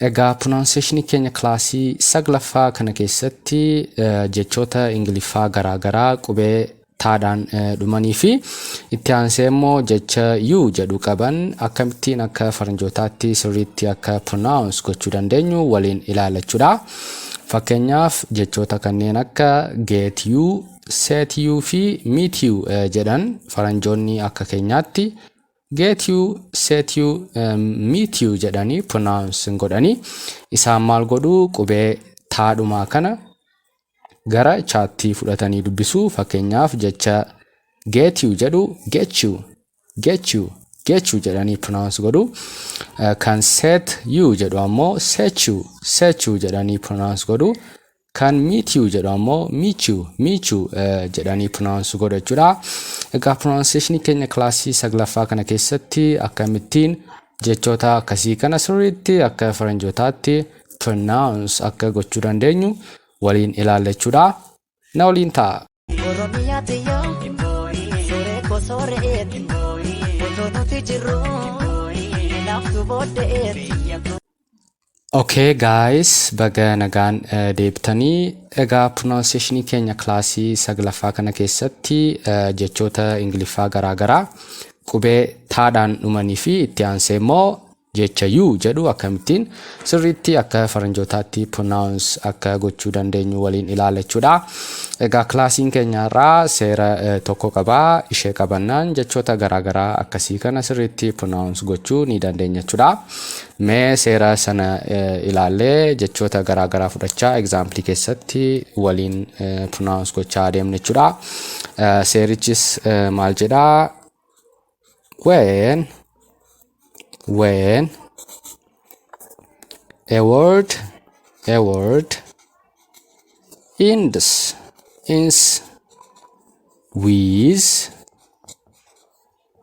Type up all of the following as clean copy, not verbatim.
Egaa pronunciation keenya kilaasii saglaffaa kana keessatti jechoota Ingiliffaa garaagaraa qubee taadhaan dhumanii fi itti aansee immoo jecha you jedhu qaban akkamittiin akka faranjootaatti sirriitti akka pronounce gochuu dandeenyu waliin ilaalachuudha. Fakkeenyaaf, jechoota kanneen akka get you, set you fi meet you jedhan faranjoonni akka keenyaatti get you, set you, meet you jedhanii pronounce hin godhanii. Isaan maal godhu? Qubee taadhumaa kana gara chaatti fudhatanii dubbisu. Fakkeenyaaf, jecha get you jedhu get you, get you, get you jedhanii pronounce godhu. Kan set you jedhu ammoo set you, set you jedhanii pronounce godhu. Kan meet you jedhu ammoo meet you, meet you jedhanii pronounce godhu jechuudha. Egaa pronunciation keenya kilaasii saglaffaa kana keessatti akkamittiin jechoota akkasii kana sirriitti akka faranjootaatti pronounce akka gochuu dandeenyu waliin ilaalla. Na waliin ta'a. Oromiyaa xiyyoo sooree koo soore'eet otoo nuti jirru naaftu boodde'eet. Okay guys, baga nagaan deebitanii. Egaa pronunciation keenya kilaasii saglaffaa kana keessatti jechoota Ingiliffaa garaagaraa qubee taadhaan dhumanii fi itti aansee immoo jecha you jedhu akkamittiin sirriitti akka faranjootaatti pronounce akka gochuu dandeenyu waliin ilaalla jechuudha. Egaa kilaasiin keenya irraa seera tokko qabaa. Ishee qabannaan jechoota garaagaraa akkasii kana sirriitti pronounce gochuu ni dandeenya jechuudha. Mee seera sana ilaallee jechoota garaagaraa fudhachaa example keessatti waliin pronounce gochaa adeemna jechuudha. Seerichis maal jedhaa? When a word ends with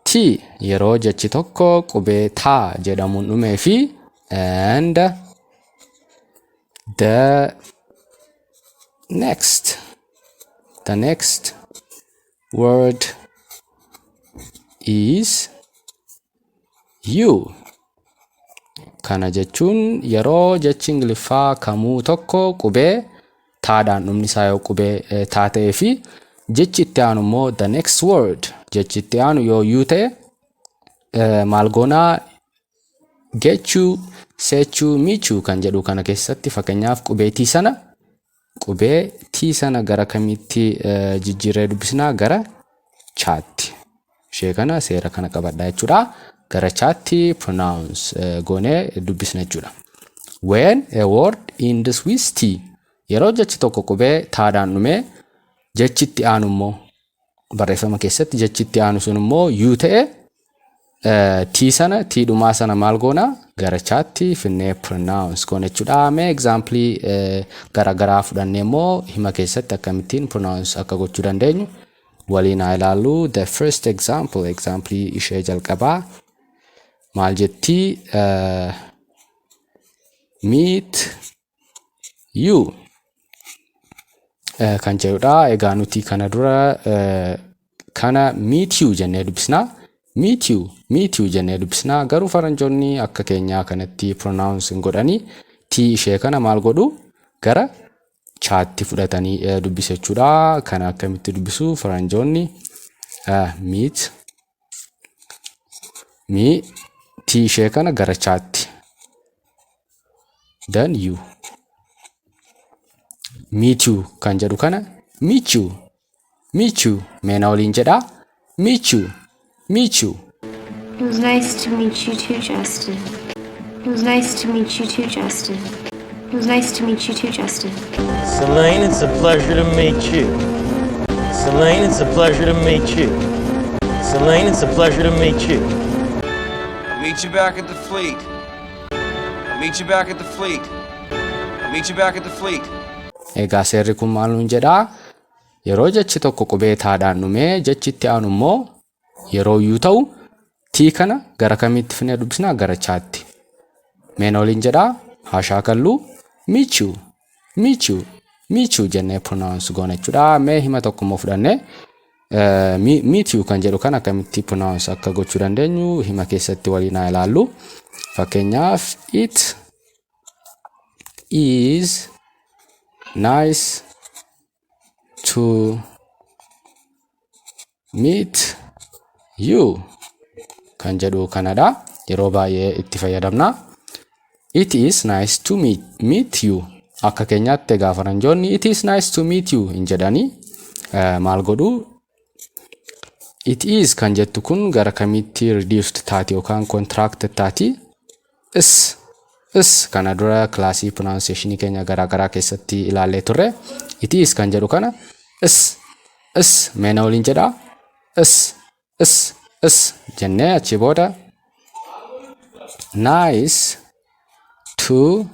T, yeroo jechi tokko qubee taa jedhamuun dhumee fi and the next word is you. Kana jechuun yeroo jechi Ingiliffaa kamuu tokko qubee taadhaan dhumni isaa yoo qubee taa ta'ee fi jechi itti aanu immoo, the next word, jechi itti aanu yoo you ta'e, maal goonaa? Get you, set you, meet you kan jedhu kana keessatti, fakkeenyaaf, qubee tii sana, qubee tii sana gara kamitti jijjiirree dubbisnaa? Gara chaatti. Ishee kana, seera kana qabadhaa jechuudha. Gara chaatti pronounce goonee dubbisna jechuudha. When a word ends with T, yeroo jechi tokko qubee taadhaan dhumee jechi itti aanu immoo, barreeffama keessatti jechi itti aanu sun immoo you ta'e, tii sana, tii dhumaa sana maal goona? Gara chaatti finnee pronounce goona jechuudha. Mee example garaagaraa fudhannee immoo hima keessatti akkamittiin pronounce akka gochuu dandeenyu waliin haa ilaallu. The first example, example ishee jalqabaa maal jettii? Meet you kan jedhudha. Egaa nuti kana dura kana meet you jennee dubbisnaa. Meet you, meet you jennee dubbisnaa. Garuu faranjoonni akka keenyaa kanatti pronounce hin godhanii. Tii ishee kana maal godhu? Gara chaatti fudhatanii dubbisu jechuudha. Kana akkamitti dubbisu faranjoonni? Meet me, tii ishee kana gara chaatti. Then you. Meet you kan jedhu kana meet you, meet you. Mee na waliin jedhaa: meet you, meet you. It was nice to meet you too, Justin. It was nice to meet you too, Justin. It was nice to meet you too, Justin. Celine, it's a pleasure to meet you. Celine, it's a pleasure to meet you. Celine, it's a pleasure to meet you. I'll meet you back at the fleet. I'll meet you back at the fleet. I'll meet you back at the fleet. Egaa seerri kun maal nuun jedhaa? Yeroo jechi tokko qubee taadhaan dhumee jechi itti aanu immoo yeroo you ta'u, tii kana gara kamitti finee dubbisnaa? Gara chaatti. Mee na waliin jedhaa, haa shaakalluu: meet you, meet you, meet you jennee pronounce goona jechuudha. Mee hima tokko immoo fudhannee meet you kan jedhu kan akkamitti pronounce akka gochuu dandeenyu hima keessatti waliin haa ilaallu. Fakkeenyaaf, it is nice to meet you kan jedhu kanadha. Yeroo baay'ee itti fayyadamna. It is nice to meet you. Akka keenyaatti egaa faranjoonni "It is nice to meet you" hin jedhanii, maal godhu? It is kan jettu kun gara kamitti reduced taati yookaan contracted taati? Is. Is kana dura kilaasii pronunciation keenya garaagaraa keessatti ilaallee turre. It is kan jedhu kana is, is, mee na waliin jedhaa, is, is, is jennee achi booda nice to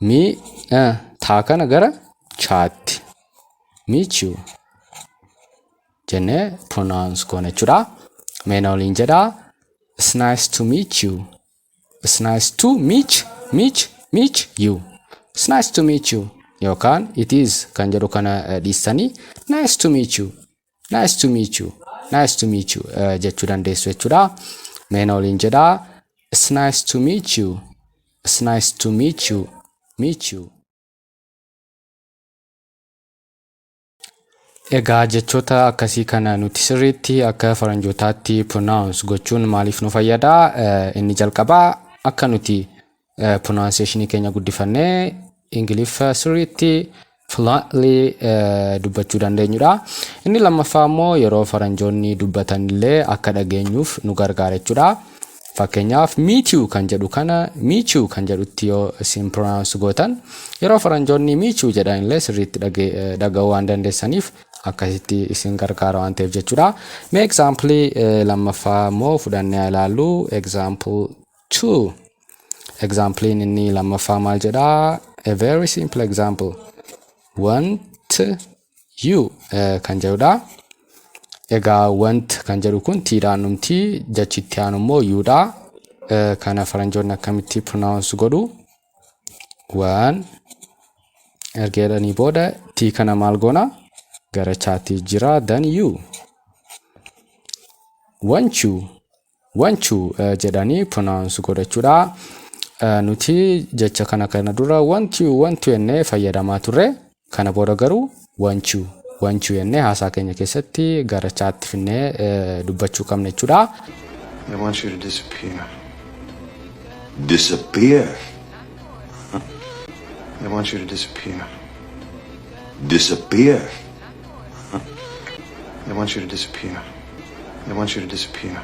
me taa kana gara chaatti meet you jennee pronounce goona jechuudha. Mee na waliin jedhaa: It's nice to meet you. It's nice to meet you. It's nice to meet you. Yookaan it is kan jedhu kana dhiistanii nice to meet you. Nice to meet you. Nice to meet you jechuu dandeessu jechuudha. Mee na waliin jedhaa: It's nice to meet you. It's nice to meet you. Meet you. Egaa jechoota akkasii kana nuti sirriitti akka faranjootaatti pronounce gochuun maaliif nu fayyada? Inni jalqabaa akka nuti pronunciation keenya guddifannee Ingiliffa sirriitti fluently dubbachuu dandeenyudha. Inni lammaffaa immoo yeroo faranjoonni dubbatan illee akka dhageenyuuf nu gargaara jechuudha. Fakkeenyaaf, meet you kan jedhu kana meet you kan jedhutti yoo isin pronounce gootan, yeroo faranjoonni meet you jedhan illee sirriitti dhaga'uu waan dandeessaniif akkasitti isin gargaara waan ta'eef jechuudha. Mee example lammaffaa immoo fudhannee ilaallu. Example 2. Examplein inni lammaffaa maal jedhaa? A very simple example. Want you kan jedhudha. Egaa want kan jedhu kun tiidhaan dhumti, jechi itti aanu immoo youdha. Kana faranjoonni akkamitti pronounce godhu? Waan erga jedhanii booda tii kana maal goona? Gara chaatti jira, then you. Want you, want you jedhanii pronounce godhachuudha. Nuti jecha kana dura want you, want you jennee fayyadamaa turre. Kana booda garuu want you, want you jennee haasaa keenya keessatti gara chaatti finnee dubbachuu qabna jechuudha. I want you to disappear. Disappear. I want you to disappear. Disappear. I want you to disappear. I want you to disappear.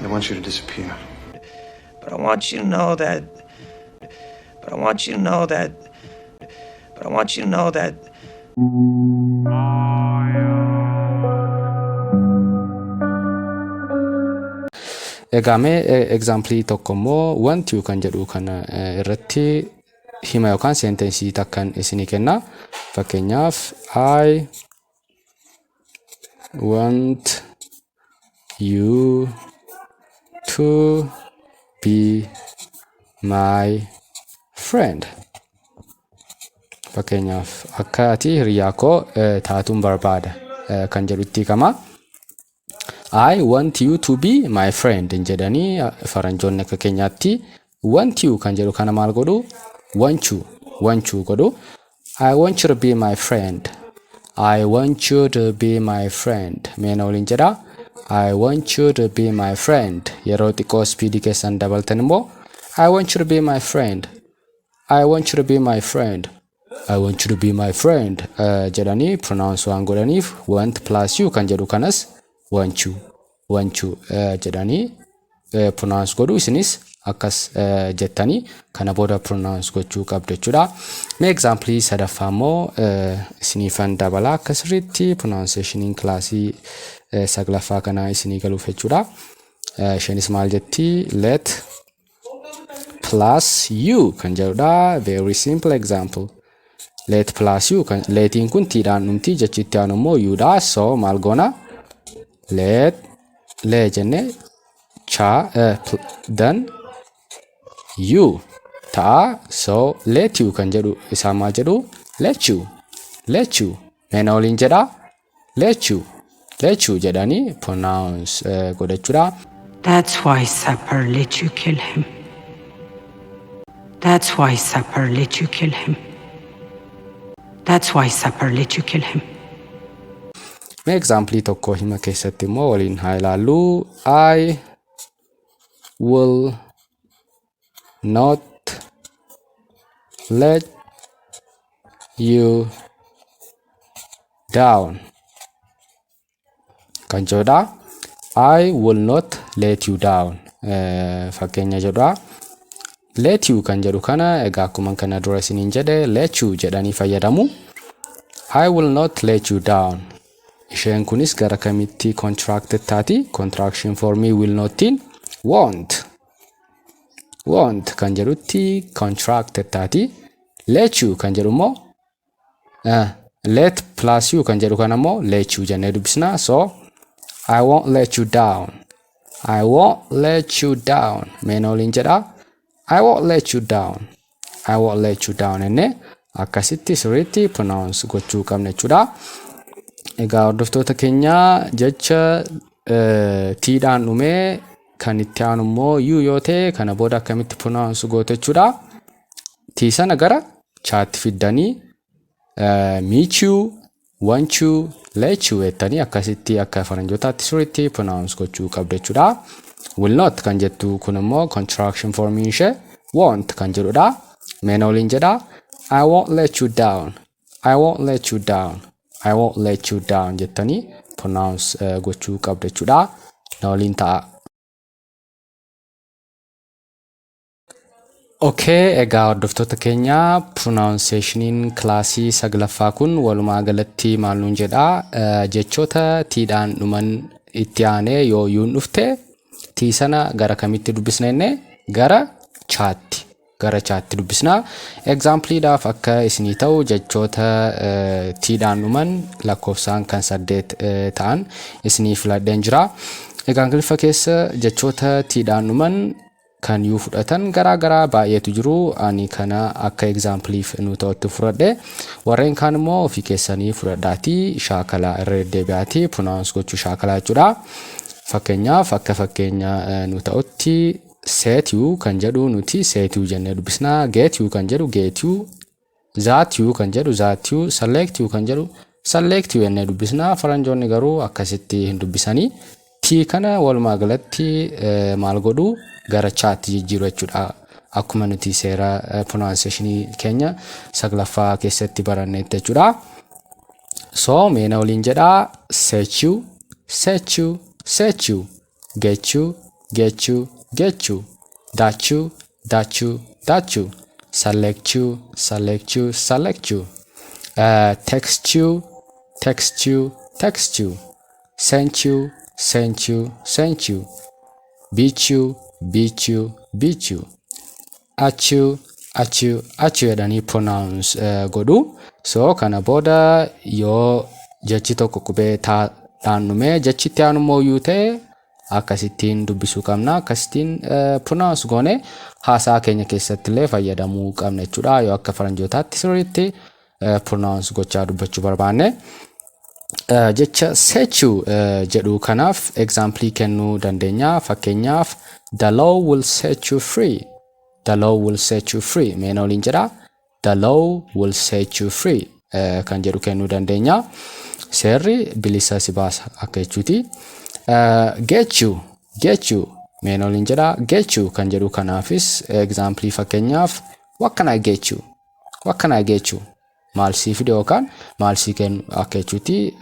I want you to disappear. But I want you to know that. But I want you to know that. But I want you to know that. Egaa mee example tokko immoo want you kan jedhu kana irratti hima yookaan sentensii takkan isinii kenna. Fakkeenyaaf, I want you to be my friend. Fakkeenyaaf, akka ati hiriyaa koo taatuun barbaada kan jedhutti hiikama. I want you to be my friend hin jedhanii faranjoonni akka keenyaatti. Want you kan jedhu kana maal godhu? Want you, want you godhu. I want you to be my friend. I want you to be my friend. Mee na waliin jedhaa. I want you to be my friend. Yeroo xiqqoo speedii keessan dabaltan immoo, I want you to be my friend. I want you to be my friend. I want you to be my friend jedhanii pronounce waan godhaniif, want plus you kan jedhu kanas want you, want you jedhanii pronounce godhu. Isinis akkas jettanii kana booda pronounce gochuu qabdu jechuudha. Mee example sadaffaa immoo isiniifan dabala, akka sirriitti pronunciationiin kilaasii saglaffaa kana isinii galuuf jechuudha. Isheenis maal jetti? Let plus you kan jedhudha. Very simple example. Let plus you kan letiin kun tiidhaan dhumti, jechi itti aanu immoo youdha. So maal goona? Let, lee jenne, cha, then you ta'a. So let you kan jedhu isaa maal jedhu? Let you, let you. Mee na waliin jedhaa: let you, let you jedhanii pronounce godhachuudha. That's why Sapper let you kill him. That's why Sapper let you kill him. That's why Sapper let you kill him. Mee example tokko hima keessatti immoo waliin haa ilaallu. I will not let you down kan jedhudha. I will not let you down fakkeenya jedhudha. Let you kan jedhu kana egaa akkuma kana dura isiniin jedhe, let you jedhanii fayyadamu. I will not let you down. Isheen kunis gara kamitti contracted taati? Contraction formii will notiin won't. Won't kan jedhutti contracted taati. Let you kan jedhu immoo, let plus you kan jedhu kana immoo let you jennee dubbisna. So I won't let you down. I won't let you down. Mee waliin jedhaa. I won't let you down. I won't let you down jennee akkasitti sirriitti pronounce gochuu qabna jechuudha. Egaa hordoftoota keenya, jecha tiidhaan dhumee kan itti aanu immoo you yoo ta'e, kana booda akkamitti pronounce gootu jechuudha. Tii sana gara chaatti fiddanii meet you, want you, let you jettanii akkasitti akka faranjootaatti sirriitti pronounce gochuu qabdu jechuudha. Will not kan jettu kun immoo contraction formii ishee won't kan jedhudha. Mee waliin jedhaa. I won't let you down. I won't let you down. I won't let you down jettanii pronounce gochuu qabdu jechuudha. Na waliin ta'a. Okay, egaa hordoftoota keenya, pronunciationiin kilaasii saglaffaa kun walumaa galatti maal nuun jedhaa? Jechoota tiidhaan dhuman itti aanee yoo yuun dhufte, tii sana gara kamitti dubbisna jenne? Gara chaatti, gara chaatti dubbisna. Exampleidhaaf akka isinii ta'u jechoota tiidhaan dhuman lakkoofsaan kan saddeet ta'an isinii filadheen jira. Egaa Ingiliffa keessa jechoota tiidhaan dhuman kan yuu fudhatan garaa garaa baay'eetu jiru. Ani kana akka exampleiif nu ta'utti fudhadhe. Warreen kaan immoo ofii keessanii fudhadhaatii shaakalaa, irra deddeebi'aatii pronounce gochuu shaakalaa jechuudha. Fakkeenyaaf, akka fakkeenya nu ta'utti, set you kan jedhu nuti set you jennee dubbisna. Get you kan jedhu get you, that you kan jedhu that you, select you kan jedhu select you jennee dubbisna. Faranjoonni garuu akkasitti hin dubbisanii. Tii kana walumaa galatti maal godhu? Gara chaatti jijjiiru jechuudha. Akkuma nuti seera pronunciationii keenya saglaffaa keessatti barannetti jechuudha. So mee na waliin jedhaa: set you, set you, set you, get you, get you, get you, that you, that you, that you, select you, select you, select you, text you, text you, text you, sent you, sent you, sent you, beat you, beat you, beat you, at you, at you, at you jedhanii pronounce godhu. So kana booda yoo jechi tokko qubee taadhaan dhumee jechi itti aanu immoo yuu ta'e, akkasittiin dubbisuu qabna. Akkasittiin pronounce goone haasaa keenya keessatti illee fayyadamuu qabna jechuudha. Yoo akka faranjootaatti sirriitti pronounce gochaa dubbachuu barbaanne. Jecha set you jedhu kanaaf example kennuu dandeenya. Fakkeenyaaf, the law will set you free. The law will set you free. Mee na waliin jedhaa. The law will set you free kan jedhu kennuu dandeenya. Seerri bilisa si baasa akka jechuuti. Get you, get you. Mee na waliin jedhaa. Get you kan jedhu kanaafis example, fakkeenyaaf, what can I get you? What can I get you? Maal sii fide yookaan maal sii kennu akka jechuuti.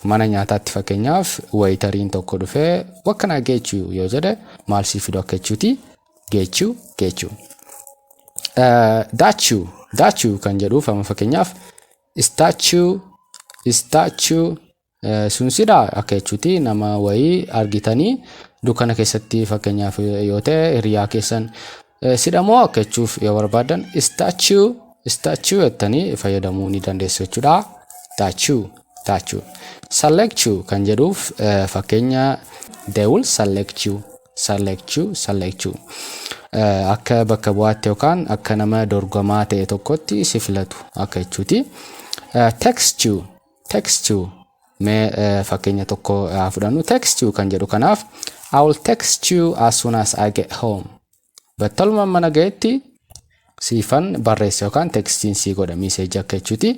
Mana nyaataatti fakkeenyaaf waiteriin tokko dhufee "What can I get you?" yoo jedhe, maal sii fidu akka jechuuti. Get you, get you. That you, that you kan jedhuuf amma fakkeenyaaf, is that you, is that you, sun sidhaa akka jechuuti. Nama wayii argitanii dukkana keessatti fakkeenyaaf yoo ta'e, hiriyaa keessan sidhamoo akka jechuuf yoo barbaadan, is that you, is that you jettanii fayyadamuu ni dandeessu jechuudha. That you, that you. Select you kan jedhuuf fakkeenya, they will select you, select you, select you. Akka bakka bu'aatti yookaan akka nama dorgomaa ta'e tokkotti si filatu akka jechuuti. Text you, text you. Mee fakkeenya tokko haa fudhannu. Text you kan jedhu kanaaf, I will text you as soon as I get home. Battaluma mana ga'etti Siifan barreessa yookaan textiin sii godha, message akka jechuuti.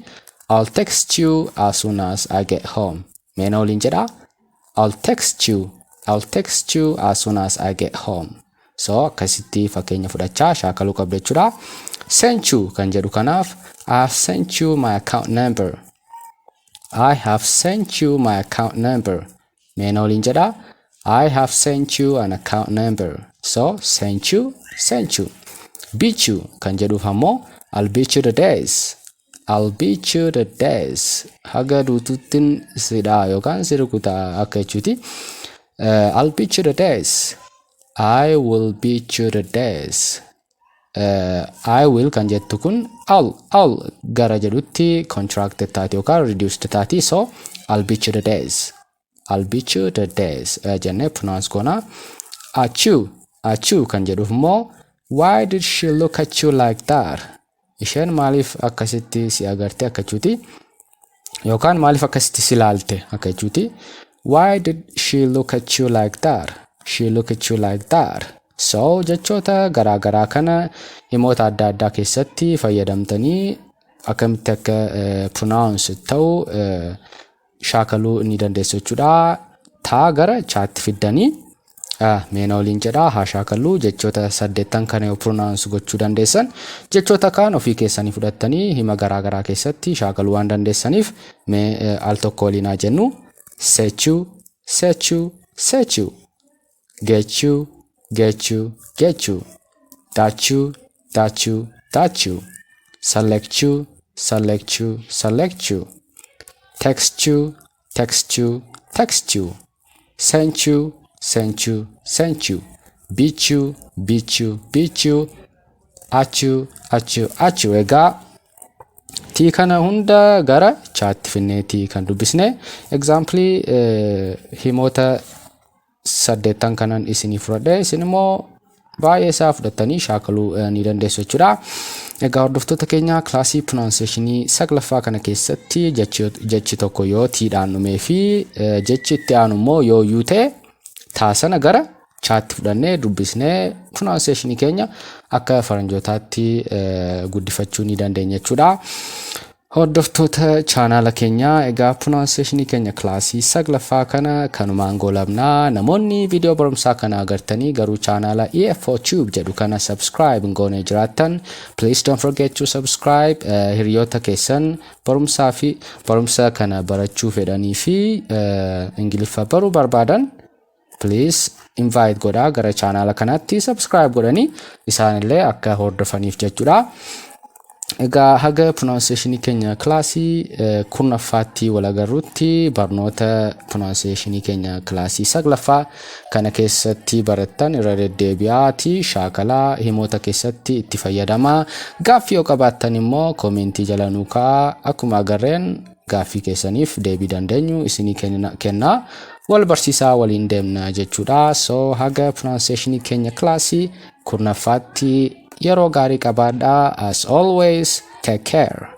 I'll text you as soon as I get home. Mee na waliin jedhaa. I'll text you. I'll text you as soon as I get home. So akkasitti fakkeenya fudhachaa shaakaluu qabdu jechuudha. Sent you kan jedhu kanaaf, I have sent you my account number. I have sent you my account number. Mee na waliin jedhaa. I have sent you an account number. So sent you, sent you. Beat you kan jedhuuf ammoo, I'll beat you to death. I'll beat you to death. Haga duututtiin sidhaa yookaan si rukutaa akka jechuuti. I'll beat you to death. I will beat you to death. I will kan jettu kun I'll gara jedhutti contracted taati yookaan reduced taati. So I'll beat you to death. I'll beat you to death jennee pronounce goona. At you, at you kan jedhuuf immoo, why did she look at you like that? Isheen maaliif akkasitti si agarte akka jechuuti. Yookaan maaliif akkasitti si ilaalte akka jechuuti. Why did she look at you like that? She look at you like that. So jechoota garaa garaa kana himoota adda addaa keessatti fayyadamtanii akkamitti akka pronounce ta'u shaakaluu ni dandeessu jechuudha. Taa gara chaatti fiddanii mee na waliin jedhaa haa shaakalluu. Jechoota saddeettan kana yoo pronounce gochuu dandeessan, jechoota kaan ofii keessanii fudhattanii hima garaa garaa keessatti shaakaluu waan dandeessaniif, mee al tokko waliin haa jennu. Set you, set you, set you. Get you, get you, get you. That you, that you, that you. Select you, select you, select you. Text you, text you, text you. Sent you, sent you, sent you. Beat you, beat you, beat you. At you, at you, at you. Egaa tii kana hunda gara chaatti finneetii kan dubbisne. Example himoota saddeettan kanan isinii fudhadhe, isin immoo baay'ee isaa fudhattanii shaakaluu ni dandeessu jechuudha. Egaa hordoftoota keenya, kilaasii pronunciationii saglaffaa kana keessatti jechi tokko yoo tiidhaan dhumee fi jechi itti aanu immoo yoo yuu ta'e, taasana gara chaatti fudhannee dubbisnee pronunciationii keenya akka faranjootaatti guddifachuu ni dandeenya jechuudha. Hordoftoota chaanaala keenyaa, egaa pronunciationii keenya kilaasii saglaffaa kana kanumaan goolabnaa. Namoonni viidiyoo barumsaa kana agartanii garuu chaanaala EFO Tube jedhu kana subscribe hin goone jiraattan, please don't forget to subscribe. Hiriyoota keessan barumsaa fi barumsa kana barachuu fedhanii fi Ingiliffa baruu barbaadan, please invite godhaa gara chaanaala kanaatti subscribe godhanii isaanillee akka hordofaniif jechuudha. Egaa haga pronunciationii keenya kilaasii 10ffaatti wal agarrutti, barnoota pronunciationii keenya kilaasii saglaffaa kana keessatti barattan irra deddeebi'aati shaakalaa, himoota keessatti itti fayyadamaa. Gaaffii yoo qabaattan immoo commentii jala nuu kaa'aa. Akkuma agarreen gaaffii keessaniif deebii dandeenyu isinii kennaa, wal barsiisaa waliin deemna jechuudha. So haga pronunciationii keenya kilaasii 10ffaatti yeroo gaarii qabaadhaa. As always, take care.